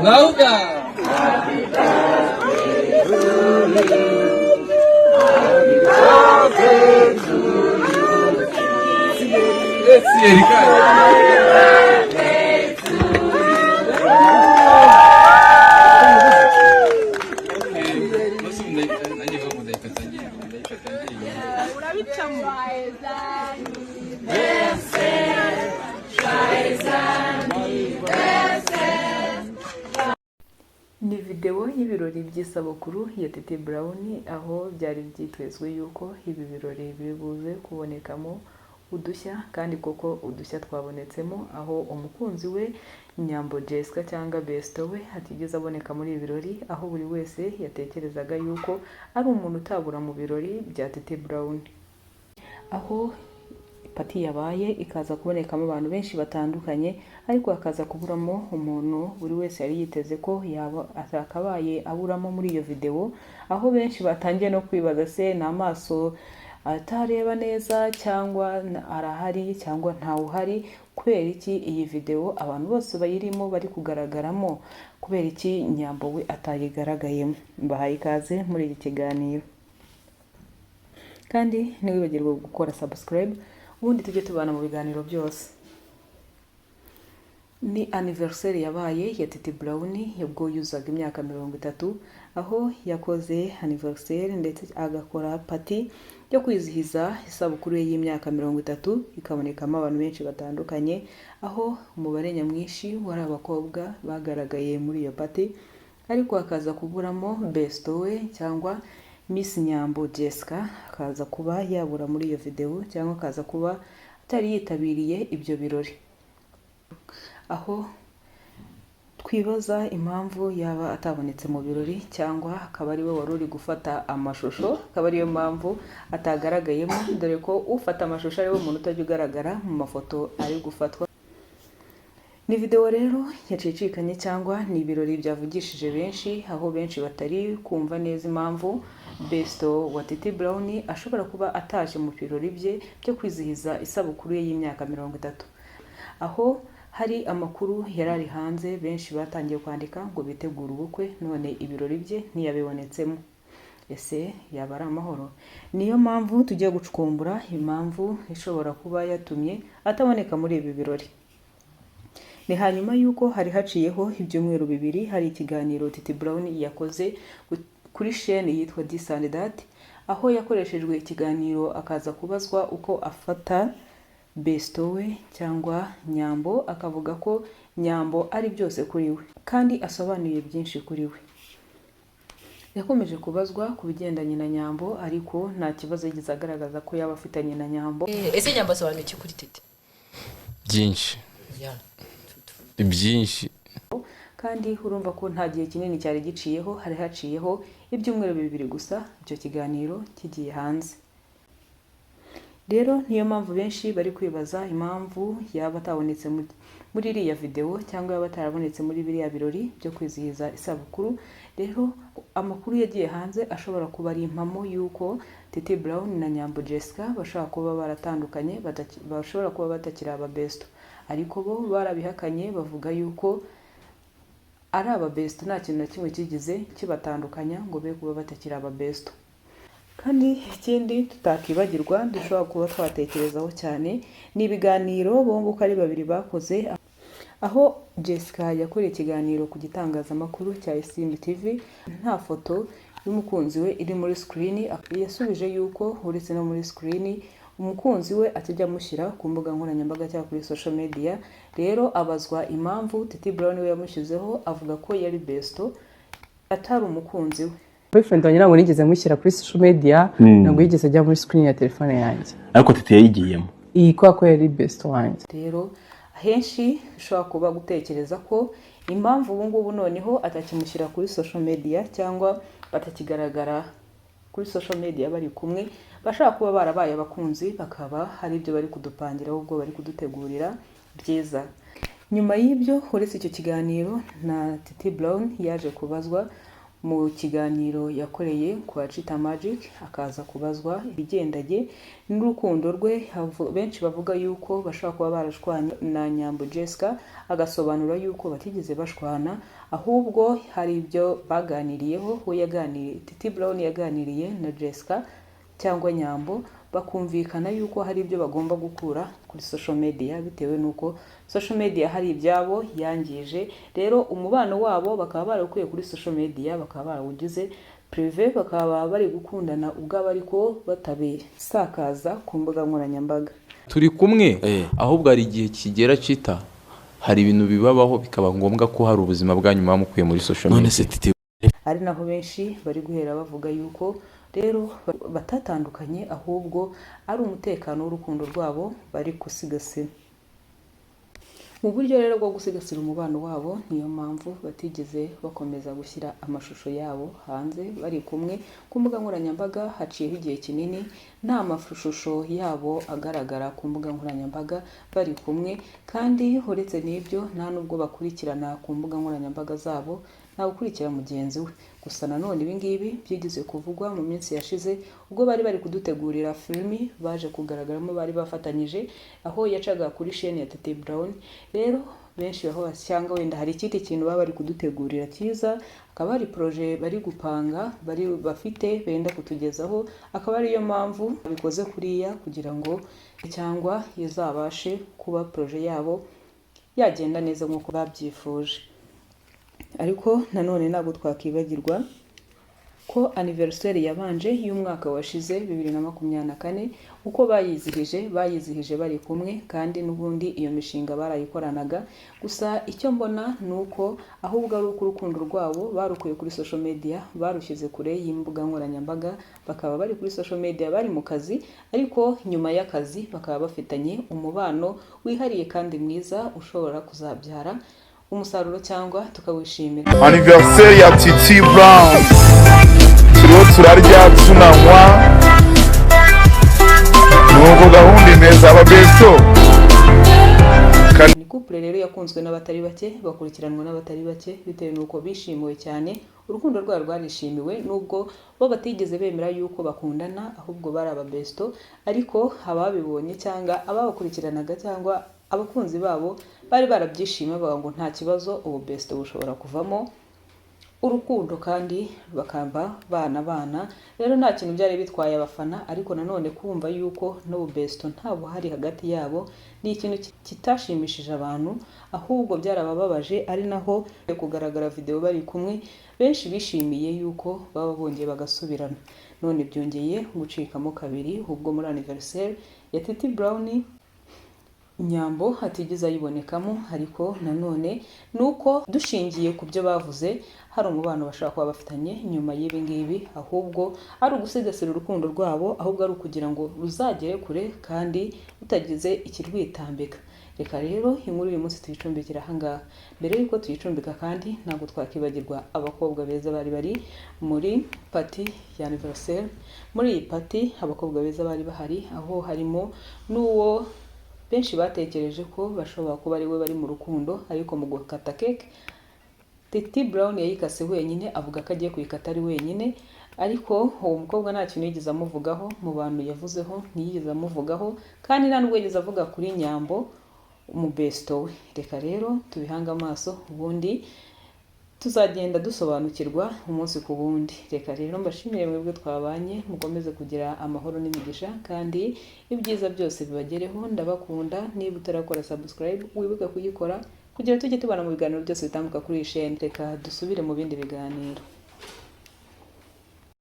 Louder. Happy birthday to you. Happy birthday to you. Happy birthday to you. Okay. Nanjye ngo ndayikata ngiye, ndayikata ngiye. Urabicamo. Joyeux anniversaire, joyeux anniversaire. Ni videwo y'ibirori by'isabukuru ya Titi Brown, aho byari byitezwe yuko ibi birori biri buze kubonekamo udushya, kandi koko udushya twabonetsemo, aho umukunzi we Nyambo Jessica cyangwa Besto we atigeze aboneka muri ibi birori, aho buri wese yatekerezaga yuko ari umuntu utabura mu birori bya Titi Brown. Aho party yabaye ikaza kubonekamo abantu benshi batandukanye, ariko hakaza kuburamo umuntu buri wese yari yiteze ko yaba atakabaye aburamo muri iyo videwo, aho benshi batangiye no kwibaza: se ni amaso atareba neza, cyangwa arahari, cyangwa ntawuhari? Kubera iki iyi videwo abantu bose bayirimo bari kugaragaramo, kubera iki Nyambo we atayigaragayemo? Mbahaye ikaze muri iki kiganiro, kandi ntiwibagirwe gukora subscribe, ubundi tujye tubana mu biganiro byose. Ni anniversaire yabaye ya Titi Brown ubwo yuzaga imyaka 30, aho yakoze anniversaire ndetse agakora party yo kwizihiza isabukuru ye y'imyaka 30, ikabonekamo abantu benshi batandukanye, aho umubare nyamwinshi wari abakobwa bagaragaye muri iyo party, ariko hakaza kuburamo besto we cyangwa Miss Nyambo Jessica, akaza kuba yabura muri iyo videwo cyangwa akaza kuba atari yitabiriye ibyo birori, aho twibaza impamvu yaba atabonetse mu birori, cyangwa akaba ari we wari uri gufata amashusho, akaba ariyo mpamvu atagaragayemo, dore ko ufata amashusho ari we muntu utajya ugaragara mu mafoto ari gufatwa. Ni videwo rero yacicikanye, cyangwa ni ibirori byavugishije benshi, aho benshi batari kumva neza impamvu besto wa Titi Brown ashobora kuba ataje mu birori bye byo kwizihiza isabukuru ye y'imyaka 30, aho hari amakuru yari ari hanze, benshi batangiye kwandika ngo bitegure ubukwe, none ibirori bye ntiyabibonetsemo. Ese yaba ari amahoro? Niyo mpamvu tugiye gucukumbura impamvu ishobora kuba yatumye ataboneka muri ibi birori. Ni hanyuma y'uko hari haciyeho ibyumweru 2 hari ikiganiro Titi Brown yakoze kuri sheni yitwa This and That, aho yakoreshejwe ikiganiro akaza kubazwa uko afata besto we cyangwa Nyambo, akavuga ko Nyambo ari byose kuri we kandi asobanuye byinshi kuri we. Yakomeje kubazwa ku bigendanye na Nyambo, ariko nta kibazo yigeze agaragaza ko yaba afitanye na Nyambo. Ese Nyambo asobanuye iki kuri Titi? Byinshi, byinshi. Kandi urumva ko nta gihe kinini cyari giciyeho, hari haciyeho ibyumweru 2 gusa icyo kiganiro kigiye hanze. Rero niyo mpamvu benshi bari kwibaza impamvu yaba atabonetse muri iriya videwo cyangwa yaba atarabonetse muri biriya birori byo kwizihiza isabukuru. Rero amakuru yagiye hanze ashobora kuba ari impamo y'uko Titi Brown na Nyambo Jessica bashobora kuba baratandukanye, bashobora kuba batakiri ababesto, ariko bo barabihakanye, bavuga yuko ari ababesto, nta kintu na kimwe kigize kibatandukanya ngo be kuba batakiri ababesto. Kandi ikindi tutakibagirwa, dushobora kuba twatekerezaho cyane, ni ibiganiro bombi uko ari babiri bakoze, aho Jessica yakoreye ikiganiro ku gitangazamakuru cya Isimbi TV nta foto y'umukunzi we iri muri screen. Yasubije yuko uretse no muri screen, umukunzi we atajya amushyira ku mbuga nkoranyambaga cyangwa kuri social media. Rero abazwa impamvu Titi Brown we yamushyizeho, avuga ko yari besto, atari umukunzi we. Boyfriend wanjye ntabwo nigeze mushyira kuri social media, ntabwo yigeze ajya muri screen ya telefone yanjye. Ariko Titi yayigiyemo. Iyi kubera ko yari besto wanjye. Rero ahenshi ushobora kuba gutekereza ko impamvu ubu ngubu noneho atakimushyira kuri social media cyangwa batakigaragara kuri social media bari kumwe, bashobora kuba barabaye abakunzi, bakaba hari ibyo bari kudupangira, ahubwo bari kudutegurira byiza. Nyuma y'ibyo, uretse icyo kiganiro, na Titi Brown yaje kubazwa Mu kiganiro yakoreye kwa Chita Magic, akaza kubazwa ibigendanye n'urukundo rwe, benshi bavuga yuko bashobora kuba barashwanye na Nyambo Jessica, agasobanura yuko batigeze bashwana, ahubwo hari ibyo baganiriyeho. We yaganiriye, Titi Brown yaganiriye na Jessica cyangwa Nyambo, bakumvikana yuko hari ibyo bagomba gukura kuri social media, bitewe n'uko social media hari ibyabo yangije. Rero umubano wabo bakaba barawukuye kuri social media, bakaba barawugize privé, bakaba bari gukundana ubwabo ariko batabisakaza ku mbuga nkoranyambaga. Turi kumwe, ahubwo hari igihe kigera cita hari ibintu bibabaho, bikaba ngombwa ko hari ubuzima bwanyu muba mukuye muri social None media. se Titi, Ari naho benshi bari guhera bavuga yuko rero batatandukanye, ahubwo ari umutekano w'urukundo rwabo bari gusigasira. Mu buryo rero bwo gusigasira umubano wabo, niyo mpamvu batigeze bakomeza gushyira amashusho yabo hanze bari kumwe ku mbuga nkoranyambaga. Haciyeho igihe kinini nta mashusho yabo agaragara ku mbuga nkoranyambaga bari kumwe, kandi uretse n'ibyo nta nubwo bakurikirana ku mbuga nkoranyambaga zabo, ntawe ukurikira mugenzi we. Gusa nanone ibi ngibi byigeze kuvugwa mu minsi yashize, ubwo bari bari kudutegurira filimi baje kugaragaramo bari bafatanyije, aho yacaga kuri sheni ya Titi Brown. Rero benshi aho cyangwa wenda hari ikindi kintu baba bari kudutegurira cyiza, akaba hari projet bari gupanga, bari bafite benda kutugezaho, akaba ariyo mpamvu babikoze kuriya, kugira ngo cyangwa izabashe kuba projet yabo yagenda neza nk'uko babyifuje. Ariko nanone ntabwo twakibagirwa ko anniversaire yabanje y'umwaka washize 2024, uko bayizihije, bayizihije bari kumwe, kandi n'ubundi iyo mishinga barayikoranaga. Gusa icyo mbona ni uko ahubwo ari uko urukundo rwabo barukuye kuri social media, barushyize kure y'imbuga nkoranyambaga, bakaba bari kuri social media bari mu kazi, ariko nyuma y'akazi bakaba bafitanye umubano wihariye kandi mwiza ushobora kuzabyara umusaruro cyangwa tukawishimira. Anniversaire ya Titi Brown, turiho turarya, tunanywa, nuko gahunda imeze, ababesto. Ni couple rero yakunzwe n'abatari bake, bakurikiranwa n'abatari bake, bitewe n'uko bishimiwe cyane. Urukundo rwabo rwarishimiwe, nubwo bo batigeze bemera yuko bakundana, ahubwo bari ababesto, ariko ababibonye cyangwa ababakurikiranaga cyangwa abakunzi babo bari barabyishimiye, bavuga ngo nta kibazo, ubu besto bushobora kuvamo urukundo kandi bakaba bana bana. Rero nta kintu byari bitwaye abafana, ariko nanone kumva yuko n'ubu besto nta buhari hagati yabo ni ikintu kitashimishije abantu, ahubwo byarabababaje. Ari naho kugaragara video bari kumwe, benshi bishimiye yuko baba bongeye bagasubirana, none byongeye gucikamo kabiri, ubwo muri anniversaire ya Titi Brown Nyambo atigeze ayibonekamo. Ariko nanone ni uko dushingiye ku byo bavuze, hari umubano bashobora kuba bafitanye nyuma y'ibi ngibi, ahubwo ari ugusigasira urukundo rwabo, ahubwo ari ukugira ngo ruzagere kure kandi rutagize ikirwitambika. Reka rero inkuru uyu munsi tuyicumbikira ahangaha. Mbere y'uko tuyicumbika kandi, ntabwo twakibagirwa abakobwa beza bari bari muri party ya anniversaire. Muri iyi party abakobwa beza bari bahari, aho harimo n'uwo benshi batekereje ko bashobora kuba ari we bari mu rukundo, ariko mu gukata cake Titi Brown yayikase wenyine, avuga ko agiye kuyikata ari wenyine, ariko uwo mukobwa nta kintu yigeze amuvugaho. Mu bantu yavuzeho ntiyigeze amuvugaho, kandi nta nubwo yigeze avuga kuri Nyambo umubesto we. Reka rero tubihange amaso, ubundi tuzagenda dusobanukirwa umunsi ku wundi. Reka rero mbashimire mwebwe twabanye, mukomeze kugira amahoro n'imigisha kandi ibyiza byose bibagereho. Ndabakunda. Niba utarakora subscribe, wibuke kuyikora kugira tujye tubana mu biganiro byose bitambuka kuri iyi chaîne. Reka dusubire mu bindi biganiro.